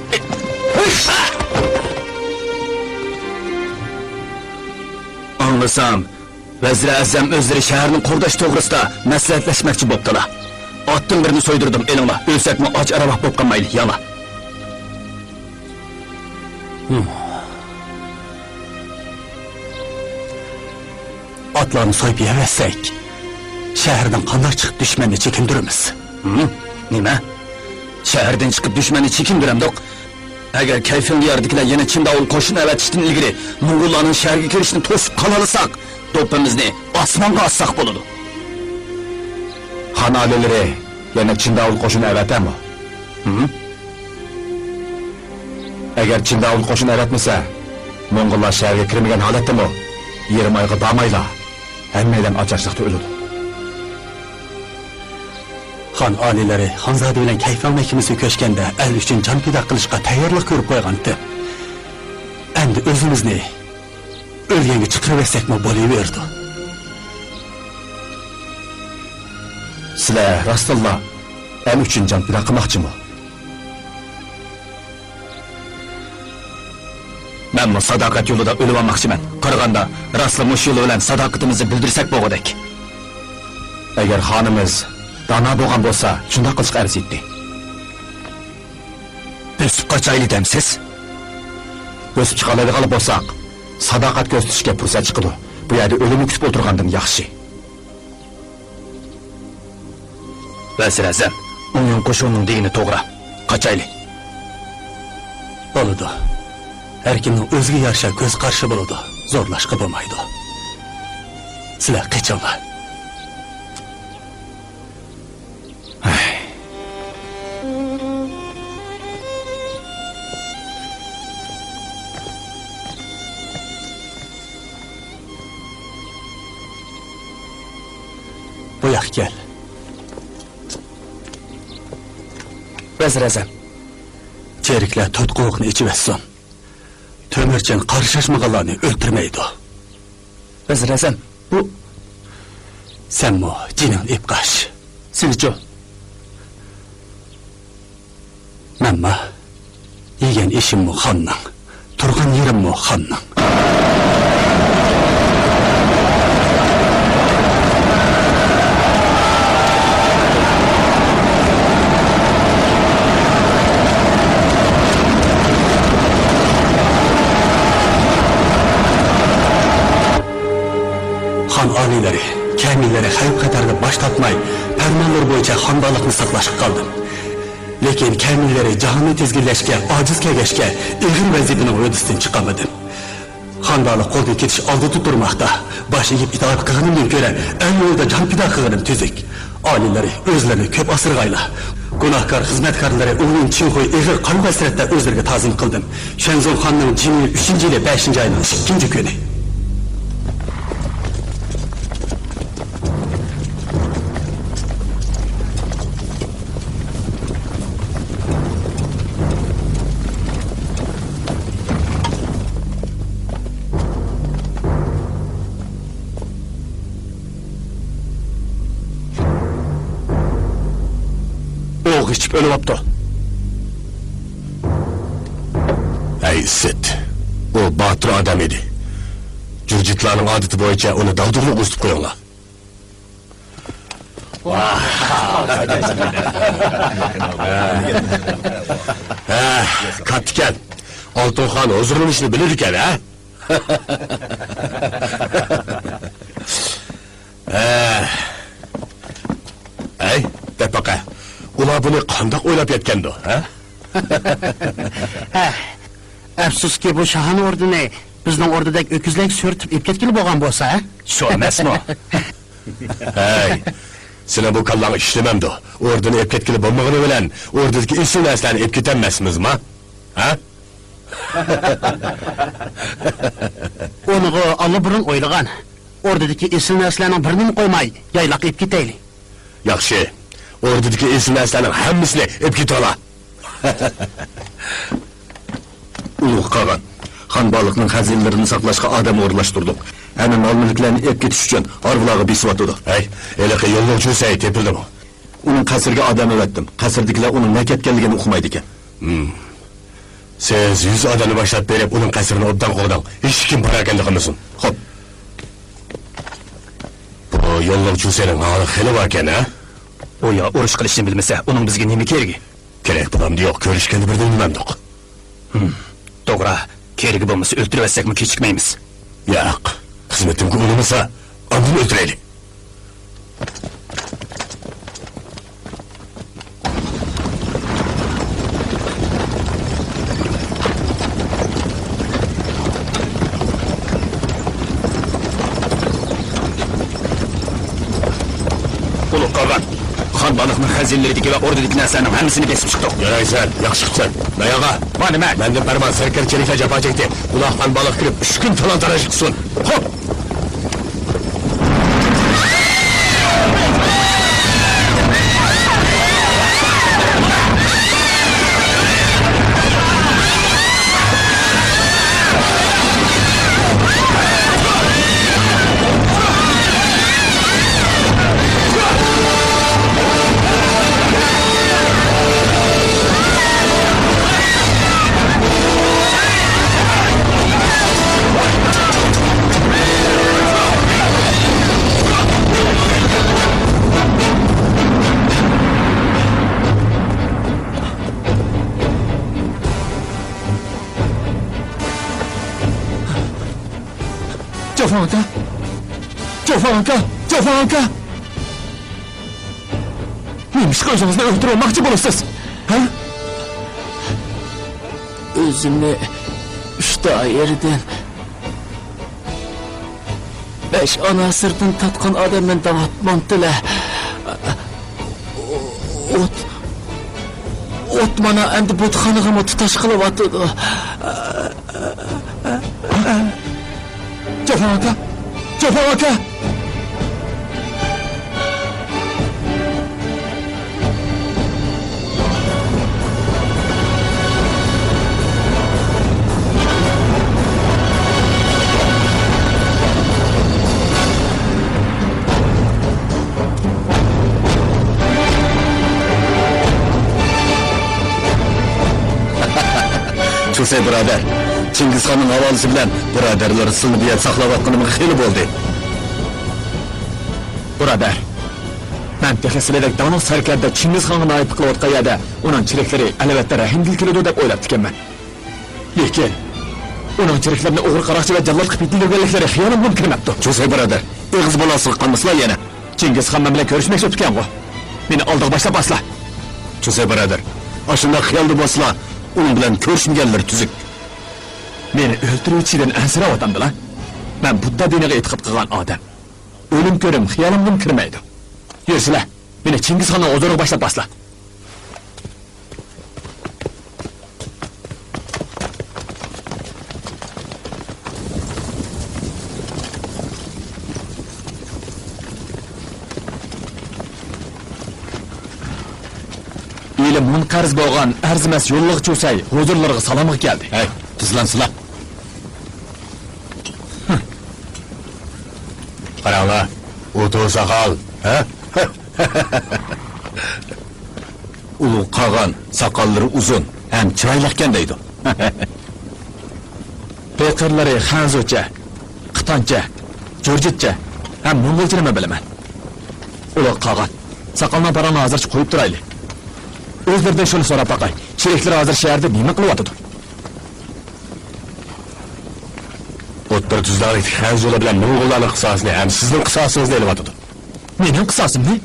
ئاڭلىسام، ۋەزىر ئەزەم ئۆزلىرى شەھەرنى قوغداش توغرىسىدا مەسلىھەتلەشمەكچى بوپتىلا. ئاتتىن بىرنى سويدۇردۇم، ئېلىڭلار. ئۆلسەكمۇ ئاچ ئارۋاق بوپ قالمايلى، يالا. ئاتلارنى سويۇپ يەۋەتسەك، شەھەردىن قانداق چىقىپ دۈشمەننى چېكىندۈرىمىز؟ ھىم؟ نېمە؟ شەھەردىن چىقىپ دۈشمەننى چېكىندۈرەمدۇق؟ ئەگەر كەيفىڭ دىيارىدىكىلەر يەنە چىن داۋۇل قوشۇن ئەۋەتىشتىن ئىلگىرى موڭغۇللارنىڭ شەھەرگە كىرىشىنى توسۇپ قالالىساق، دوپپىمىزنى ئاسمانغا ئاتساق بولىدۇ. خان ئالىيلىرى يەنە چىن داۋۇل قوشۇن ئەۋەتەمۇ؟ ھىم؟ ئەگەر چىن داۋۇل قوشۇن ئەۋەتمىسە، موڭغۇللار شەھەرگە كىرمىگەن ھالەتتىمۇ يېرىم ئايغا بارمايلا ھەممەيلەن ئاچارچىلىقتا ئۆلىدۇ. خان ئالىيلىرى خانزادە بىلەن كەيفىڭ مەھكىمىسىگە كۆچكەندە ئەل ئۈچۈن جان پىدا قىلىشقا تەييارلىق كۆرۈپ قويغانتى. ئەمدى ئۆزىمىزنى ئۆلگەنگە چىقىرىۋەتسەكمۇ بولۇۋېرىدۇ. سىلەر راستتىنلا ئەل ئۈچۈن جان پىدا قىلماقچىمۇ؟ مەنمۇ ساداقەت يولىدا ئۆلۈۋالماقچىمەن. قارىغاندا، راستلا مۇشۇ يول بىلەن ساداقىتىمىزنى بىلدۈرسەك بولغۇدەك. ئەگەر خانىمىز دانا بولغان بولسا، شۇنداق قىلىشقا ئەرزىيتتى. بۆسۈپ قاچايلى دەمسىز؟ بۆسۈپ چىقالايدىغانلا بولساق، ساداقەت كۆرسىتىشكە پۇرسەت چىقىدۇ. بۇ يەردە ئۆلۈمنى كۈتۈپ ئولتۇرغاندىن ياخشى. ۋەزىر ئەزەم، ئوڭيۈن قوشۇننىڭ دېگىنى توغرا. قاچايلى. بولىدۇ. ھەركىمنىڭ ئۆزىگە يارىشا كۆز قارىشى بولىدۇ. زورلاشقا بولمايدۇ. سىلەر قېچىڭلار. بۇ ياققا كەل. ۋەزىر ئەزەم. چېرىكلەر تۆت قوۋۇقنى ئېچىۋەتسۇن. تۆمۈرچىن قارشىلاشمىغانلارنى ئۆلتۈرمەيدۇ. ۋەزىر ئەزەم، بۇ. سەنمۇ جېنىڭنى ئېلىپ قاچ. سىلىچۇ؟ مەنمۇ. يېگەن ئېشىممۇ خاننىڭ، تۇرغان يېرىممۇ خاننىڭ. خان ئالىيلىرى، كەمىنىلىرى خەۋپ-خەتەردىن باش تارتماي، پەرمانلىرى بويىچە خانبالىقنى ساقلاشقا قالدىم. لېكىن كەمىنىلىرى جاھاننى تىزگىنلەشكە ئاجىز كەلگەچكە، ئېغىر ۋەزىپىنىڭ ھۆددىسىدىن چىقالمىدىم. خانبالىق قولدىن كېتىش ئالدىدا تۇرماقتا. باش ئېگىپ ئىتائەت قىلغىنىمدىن كۆرە، ئەل يولىدا جان پىدا قىلغىنىم تۈزۈك. ئالىيلىرى ئۆزلىرىنى كۆپ ئاسرىغايلا. گۇناھكار خىزمەتكارلىرى ئۇڭيۈن چىڭخۇي ئېغىر قايغۇ-ھەسرەتتە ئۆزلىرىگە تازىم قىلدىم. شۈەنزۇڭ خاننىڭ جېنى ئۈچىنچى يىلى بەشىنچى ئاينىڭ ئىككىنچى كۈنى. ئوغ ئىچىپ ئۆلۈۋاپتۇ. ھەي ئىسىت، ئۇ باتۇر ئادەم ئىدى. جۇرجىتلارنىڭ ئادىتى بويىچە ئۇنى داغدۇغىلىق ئۇزىتىپ قويۇڭلار. ھە، كاتتىكەن. ئالتۇنخان ھۇزۇرلىنىشنى بىلىدىكەن، ھە؟ ھە. ئەي، دەپەقە، ئۇلار بۇنى قانداق ئويلاپ يەتكەندۇ، ھە؟ ھە، ئەپسۇسكى، بۇ شاھانە ئوردىنى بىزنىڭ ئوردىدەك ئۆكۈزلەرگە سۆرىتىپ ئېلىپ كەتكىلى بولغان بولسا، ھە؟ شۇ ئەمەسمۇ؟ ھەي، سېنىڭ بۇ كاللاڭ ئىشلىمەمدۇ؟ ئوردىنى ئېلىپ كەتكىلى بولمىغىنى بىلەن ئوردىدىكى ئېسىل نەرسىلەرنى ئېلىپ كېتەلمەسمىزما؟ ھە؟ ئۇنىغۇ ئاللىبۇرۇن ئويلىغان. ئوردىدىكى ئېسىل نەرسىلەرنىڭ بىرىنىمۇ قويماي، يايلاققا ئېلىپ كېتەيلى. ياخشى. ئوردىدىكى ئېسىل نەرسىلەرنىڭ ھەممىسىنى ئېلىپ كېتىۋالا. ئۇلۇغ قاغان، خان بالىقنىڭ خەزىنىلىرىنى ساقلاشقا ئادەم ئورۇنلاشتۇردۇق. ھەممە مال-مۈلۈكلەرنى ئېلىپ كېتىش ئۈچۈن ھارۋىلارغا بېسىۋاتىدۇ. ھەي، ھېلىقى يوللۇق چۈسەي تېپىلدىمۇ؟ ئۇنىڭ قەسرىگە ئادەم ئەۋەتتىم. قەسىردىكىلەر ئۇنىڭ نە كەتكەنلىكىنى ئۇقمايدىكەن. ھىم. سىز يۈز ئادەمنى باشلاپ بېرىپ، ئۇنىڭ قەسرىنى ئوبدان قوغداڭ. ھېچكىم پاراكەندە قىلمىسۇن. خوپ. بۇ يوللۇق چۈسەينىڭ ھالى خېلى باركەن، ھە؟ ئۇ يا ئۇرۇش قىلىشنى بىلمىسە، ئۇنىڭ بىزگە نېمە كېرىكى؟ كېرەك بولامدۇ يوق، كۆرۈشكەندە بىردىن بىلەمدۇق. ھىم، توغرا. كېرىكى بولمىسا ئۆلتۈرۈۋەتسەكمۇ كېچىكمەيمىز. ياق، خىزمىتىمگە ئۇنىمىسا، ئاندىن ئۆلتۈرەيلى. ئۇلۇغ قاغان، خان بالىقنىڭ خەزىنىلىرىدىكى ۋە ئوردىدىكى نەرسىلەرنىڭ ھەممىسىنى بېسىپ چىقتۇق. يارايسەن، ياخشى قىپسەن. مەياغا! ۋا نېمە؟ مەندىن پەرمان، سەركەردە چېرىكلەر جاپا چەكتى. ئۇلار خان بالىق كىرىپ، ئۈچ كۈن تالان-تاراج قىلسۇن. خوپ! جاۋان ئاكا! جاۋان ئاكا! جاۋان ئاكا! نېمىشقا ئۆزىڭىزنى ئۆلتۈرۈۋالماقچى بولىسىز؟ ھە؟ ئۆزۈمنى ئۈچ دائىرىدىن بەش ئاناسىردىن تارتقان ئادەممەن دەڭ ئاتمامتىلە. ئوت، ئوت مانا ئەمدى بۇتخانىغىمۇ تۇتاش قىلىۋاتىدۇ. جاپا ئاكا! جاپا ئاكا! چۇسەي بۇرادەر، چىڭگىزخاننىڭ ھاۋالىسى بىلەن بۇرادەرلەر سىلنى بۇ يەردە ساقلاۋاتقىنىمغا خېلى بولدى. بۇرادەر، مەن تېخى سىلىدەك داڭلىق سەركەردە چىڭگىزخانغا ناھىيپلىق قىلىۋاتقان يەردە ئۇنىڭ چېرىكلىرى ئەلۋەتتە رەھىمدىل كېلىدۇ دەپ ئويلاپتىكەنمەن. لېكىن ئۇنىڭ چېرىكلىرىنى ئوغرى قاراقچى ۋە جاللاتقا پېتىندۈرگەنلىكلىرى خىيالىمغىمۇ كىرمەپتۇ. چۇسەي بۇرادەر، ئېغىز بالاسىغا قالمىسىلا يەنە. چىڭگىزخان مەن بىلەن كۆرۈشمەكچى بوپتىكەنغۇ. مېنى ئالدىغا باشلاپ بارسىلا. چۇسەي بۇرادەر، ئاشۇنداق خىيالدا بولسىلا، ئۇنىڭ بىلەن كۆرۈشمىگەنلىرى تۈزۈك. مېنى ئۆلتۈرۈۋېتىشىدىن ئەنسىرەۋاتامدىلا؟ مەن بۇددا دىنىغا ئېتىقاد قىلغان ئادەم. ئۆلۈم كۆرۈم خىيالىمغىمۇ كىرمەيدۇ. يۈرسىلە، مېنى چىڭگىزخاننىڭ ھۇزۇرىغا باشلاپ بارسىلا. ئېلى مۇنقەرز بولغان ئەرزىمەس يوللۇق چۇسەي ھۇزۇرلىرىغا سالامغا كەلدى. ھەي، تېزلەنسىلا. قاراڭلار، ئۇ توساقال، ھە؟ ئۇلۇغ قاغان، ساقاللىرى ئۇزۇن ھەم چىرايلىقكەن دەيدۇ. پېقىرلىرى خەنزۇچە، قىتانچە، جۇرجىتچە ھەم موڭغۇلچىنىمۇ بىلىمەن. ئۇلۇغ قاغان، ساقالنىڭ پاراڭنى ھازىرچە قويۇپ تۇرايلى. ئۆزلىرىدىن شۇنى سوراپ باقاي، چېرىكلىرى ھازىر شەھەردە نېمە قىلىۋاتىدۇ؟ ئوتتۇرا تۈزلەڭلىكتىكى خەنزۇلار بىلەن موڭغۇللارنىڭ قىساسىنى ھەم سىزنىڭ قىساسىڭىزنى ئېلىۋاتىدۇ. مېنىڭ قىساسىمنى؟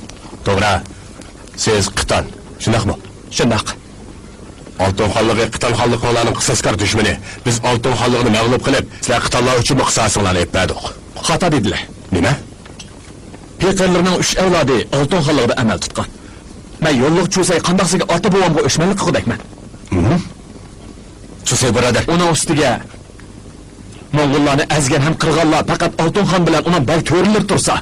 توغرا. سىز قىتان، شۇنداقمۇ؟ شۇنداق. ئالتۇن خانلىقى قىتان خانلىقىڭلارنىڭ قىساسكار دۈشمىنى. بىز ئالتۇن خانلىقىنى مەغلۇپ قىلىپ، سىلەر قىتانلار ئۈچۈنمۇ قىساسىڭلارنى ئېلىپ بەردۇق. خاتا دېدىلە. نېمە؟ پېقىرلىرىنىڭ ئۈچ ئەۋلادى ئالتۇن خانلىقىدا ئەمەل تۇتقان. مەن يوللۇق چۇسەي قانداقسىگە ئاتا-بوۋامغا ئۆچمەنلىك قىلغۇدەكمەن. ھىم؟ چۇسەي بۇرادەر. ئۇنىڭ ئۈستىگە موڭغۇللارنى ئەزگەن ھەم قىرغانلار پەقەت ئالتۇن خان بىلەن ئۇنىڭ بەگ تۆرىلىرى تۇرسا،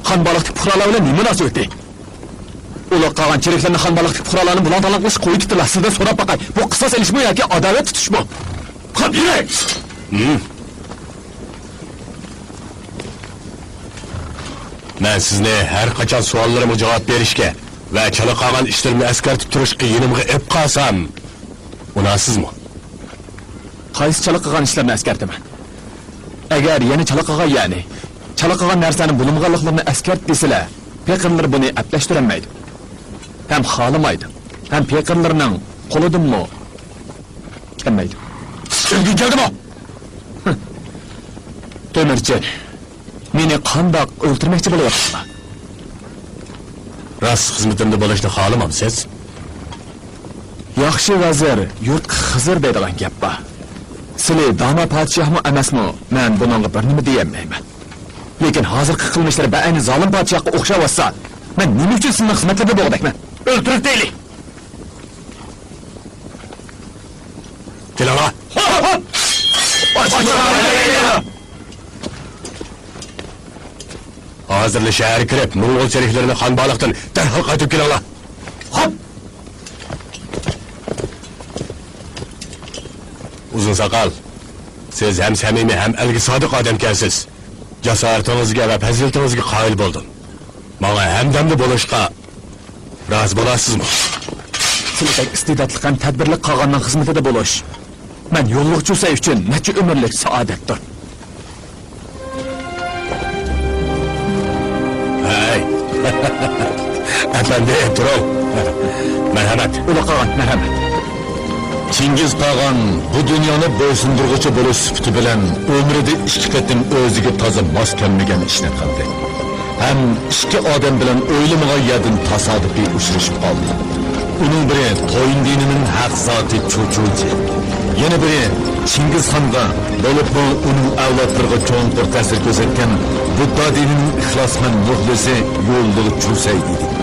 خان بالىقتىكى پۇقرالار بىلەن نېمە مۇناسىۋىتى؟ ئۇلۇغ قاغان چېرىكلىرىنى خان باغلىقتىكى پۇقرالارنىڭ بۇلاڭ-تالاڭ قىلىشقا قويۇۋېتىپتىلا. سىزدىن سوراپ باقاي، بۇ قىساس ئېلىشمۇ ياكى ئاداۋەت تۇتۇشمۇ؟ قاپ يۈرۈڭ! مەن سىزنى ھەر قاچان سوئاللىرىمغا جاۋاب بېرىشكە ۋە چالا قالغان ئىشلىرىمنى ئەسكەرتىپ تۇرۇشقا يېنىمغا ئېلىپ قالسام، ئۇنارسىزمۇ؟ قايسى چالا قىلغان ئىشلارنى ئەسكەرتىمەن؟ ئەگەر يەنە چالا قىلغان، يەنى چالا قىلغان نەرسىنى بۇلىمىغانلىقلىرىنى ئەسكەرت دېسىلە، پېقىرلىرى بۇنى ئەپلەشتۈرەلمەيدۇ. ھەم خالىمايدۇ. ھەم پېقىرلىرىنىڭ قولىدىنمۇ كەلمەيدۇ. سىزگە كەلدىمۇ؟ تۆمۈرچى، مېنى قانداق ئۆلتۈرمەكچى بولۇۋاتىسىلەر؟ راست خىزمىتىمدە بولۇشنى خالىمامسىز؟ ياخشى ۋەزىر يۇرتقا خىزىر دەيدىغان گەپ بار. سىلى دانا پادىشاھمۇ ئەمەسمۇ، مەن بۇنىڭغا بىر نېمە دېيەلمەيمەن. لېكىن ھازىرقى قىلمىشلىرى بەئەينى زالىم پادىشاھقا ئوخشاۋاتسا، مەن نېمە ئۈچۈن سىلىنىڭ خىزمەتلىرىدە بولغۇدەكمەن؟ ئۆلتۈرۈپ دەيلى! كېلىڭلار! ھازىرلا شەھەرگە كىرىپ، موڭغۇل چېرىكلىرىنى خان باغلىقتىن دەرھال قايتۇرۇپ كېلىڭلار. خوپ! ئۇزۇن ساقال، سىز ھەم سەمىمىي، ھەم ئەلگە سادىق ئادەمكەنسىز. جاسارىتىڭىزگە ۋە پەزىلىتىڭىزگە قايىل بولدۇم. ماڭا ھەمدەمدە بولۇشقا رازى بولارسىزمۇ؟ سىلىدەك ئىستېداتلىق ھەم تەدبىرلىك قاغاننىڭ خىزمىتىدە بولۇش مەن يوللۇق چۈسەي ئۈچۈن نەچچە ئۆمۈرلۈك سائادەتتۇر. ھەي! ئەپەندى، تۇرۇڭ. مەرھەمەت. ئۇلۇغ قاغان، مەرھەمەت. چىڭگىز قاغان بۇ دۇنيانى بويسۇندۇرغۇچى بولۇش سۈپىتى بىلەن ئۆمرىدە ئىككى قېتىم ئۆزىگە تازا ماس كەلمىگەن ئىشنى قىلدى. ھەم ئىككى ئادەم بىلەن ئويلىمىغان يەردىن تاسادىپىي ئۇچرىشىپ قالدى. ئۇنىڭ بىرى تويىن دىنىنىڭ ھەق زاتى چۇچۇجى، يەنە بىرى چىڭگىزخانغا، بولۇپمۇ ئۇنىڭ ئەۋلادلىرىغا چوڭقۇر تەسىر كۆرسەتكەن بۇددا دىنىنىڭ ئىخلاسمەن مۇخلىسى يوللۇق چۇسەي ئىدى.